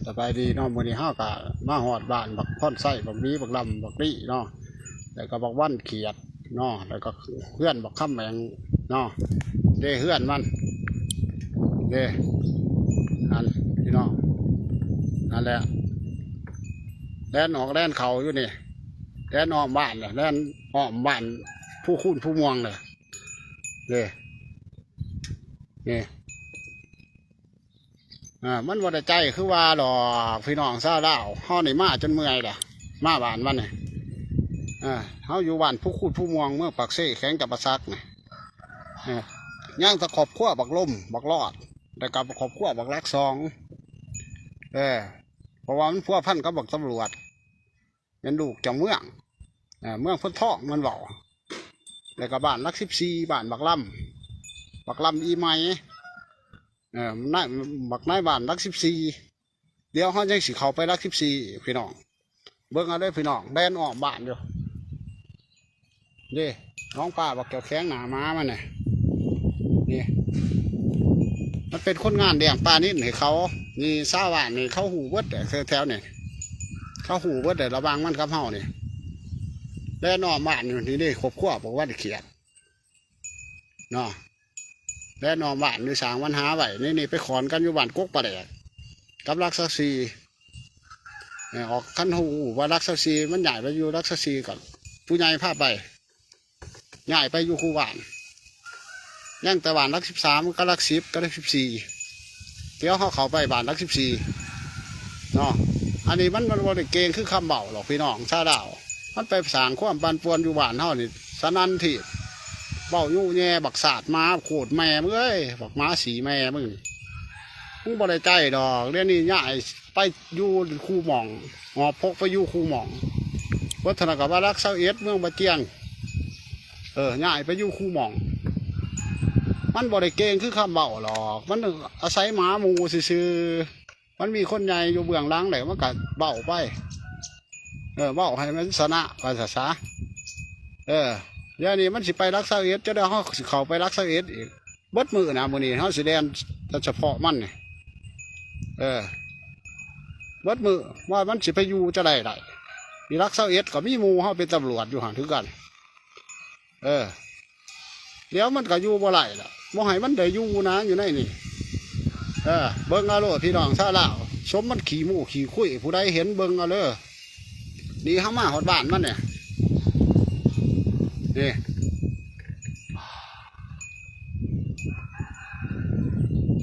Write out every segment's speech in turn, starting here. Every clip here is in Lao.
ສະບາຍດີເນາະ ມື້ນີ້ເຮົາກະມາຮອດບ້ານບັກພອນໄຊ ບັກໝີ ບັກລຳ ບັກລີເນາະ ແລ້ວກະບັກວັນຂຽດເນາະ ແລ້ວກະເຮືອນບັກຄຳແໝງເນາະ ເດ້ເຮືອນມັນ ເດ້ ອັນ ພີ່ນ້ອງ ນັ້ນແຫຼະ ແລ່ນອອກແລ່ນເຂົ້າຢູ່ນີ້ ແລ່ນອ້ອມບ້ານ ແລ່ນອ້ອມບ້ານພູຄູນພູມ່ວງເລີຍ ເດ້ ນີ້ ອ່າ ມັນບໍ່ໄດ້ໃກ້ຄືວ່າດອກ ພີ່ນ້ອງຊາວລາວ ເຮົານີ້ມາຈົນເມື່ອຍລະ ມາບ້ານມັນນີ້ ອ່າ ເຮົາຢູ່ບ້ານພູຄູນພູມ່ວງ ເມືອງປາກເຊ ແຂວງຈຳປາສັກນີ້ ອ່າ ຍັງແຕ່ຄອບຄົວບັກລົມ ບັກລອດ ແລ້ວກໍຄອບຄົວບັກຫຼັກສອງ ເອີ ເພາະວ່າມັນພົວພັນກັບບັກຕຳຫຼວດ ແມ່ນລູກເຈົ້າເມືອງ ເອີ ເມືອງໂພນທອງ ມັນເວົ້າ ແລ້ວກໍບ້ານຫຼັກສິບສີ່ ບ້ານບັກລຳ ບັກລຳອີ່ໄໝ ເອີ ນາຍ ບັກນາຍບ້ານຫຼັກສິບສີ່ ດຽວເຮົາຍັງຊິເຂົ້າໄປຫຼັກສິບສີ່ອີກ ພີ່ນ້ອງ ເບິ່ງເອົາເດີພີ່ນ້ອງ ແລ່ນອ້ອມບ້ານຢູ່ ເດ້ ນ້ອງປ້າບັກເຈົ້າແຂງໜ້າໝາມັນນະ ນີ້ ມັນເປັນຄົນງານລ້ຽງປານິນໃຫ້ເຂົາ ນີ້ຊາວບ້ານນີ້ເຂົາຮູ້ເບິດແຫຼະ ແຖວໆນີ້ ເຂົາຮູ້ເບິດແຫຼະ ລະຫວ່າງມັນກັບເຮົານີ້ ແລ່ນອ້ອມບ້ານຢູ່ ນີ້ເດ້ ຄອບຄົວບັກວັນຂຽດເນາະ ແລ່ນອ້ອມບ້ານຢູ່ ສ້າງບັນຫາໄວ້ ນີ້ ນີ້ໄປຂອນກັນຢູ່ບ້ານກົກປາແດກ ກັບຫຼັກຊາວສີ່ ເອີ ອອກ ຄັນຮູ້ວ່າຫຼັກຊາວສີ່ ມັນຍ້າຍໄປຢູ່ຫຼັກຊາວສີ່ ກໍຜູ້ໃຫຍ່ພາໄປ ຍ້າຍໄປຢູ່ຄູ່ບ້ານ ຍັງແຕ່ບ້ານຫຼັກສິບສາມ ກັບຫຼັກສິບ ກັບຫຼັກສິບສີ່ ດຽວເຮົາເຂົ້າໄປບ້ານຫຼັກສິບສີ່ເນາະ ອັນນີ້ມັນ ມັນບໍ່ໄດ້ເກັ່ງຄືຄຳເວົ້າດອກ ພີ່ນ້ອງຊາວລາວ ມັນໄປສ້າງຄວາມປັ່ນປ່ວນຢູ່ບ້ານເຮົານີ້ ສະໜັ່ນທີ່ ເວົ້າຍຸແຍ່ ບັກຊາດໝາໂຄດແມ່ມຶງເອີຍ ບັກໝາສີແມ່ມຶງ ມຶງບໍ່ໄດ້ໃກ້ດອກ ດຽວນີ້ຍ້າຍໄປຢູ່ຄູ່ໝ່ອງ ຫອບພົກໄປຢູ່ຄູ່ໝ່ອງ ວັດທະນະກະວາລັກຊາວເອັດ ເມືອງບາຈຽງ ເອີ ຍ້າຍໄປຢູ່ຄູ່ໝ່ອງ ມັນບໍ່ໄດ້ເກັ່ງຄືຄຳເວົ້າດອກ ມັນອາໄສໝາໝູ່ຊື່ໆ ມັນມີຄົນໃຫຍ່ຢູ່ເບື້ອງຫຼັງແຫຼະ ມັນກະເວົ້າໄປ ເອີ ເວົ້າໃຫ້ມັນຊະນະວ່າຊະ ເອີ ດຽວນີ້ມັນຊິໄປຫຼັກຊາວເອັດ ຈະໄດ້ເຮົາຊິເຂົ້າໄປຫຼັກຊາວເອັດອີກ ເບິດມື້ນະ ມື້ນີ້ເຮົາຊິແລ່ນແຕ່ສະເພາະມັນນີ້ ເອີ ເບິດມື້ ວ່າມັນຊິໄປຢູ່ຈະໄດ້ໃດ ຢູ່ຫຼັກຊາວເອັດກໍມີໝູ່ເຮົາເປັນຕຳຫຼວດຢູ່ຫັ້ນຄືກັນ ເອີ ດຽວມັນກໍຢູ່ບໍ່ໄດ້ລະ ບໍ່ໃຫ້ມັນໄດ້ຢູ່ນະ ຢູ່ໃນນີ້ ເອີ ເບິ່ງເອົາໂລດພີ່ນ້ອງຊາວລາວ ສົມມັນຂີ້ໝູຂີ້ຄຸຍ ຜູ້ໃດເຫັນເບິ່ງເອົາເດີ ນີ້ເຮົາມາຮອດບ້ານມັນນີ້ ນີ້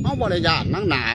ເຮົາບໍ່ໄດ້ຢ້ານນາງໜ້າ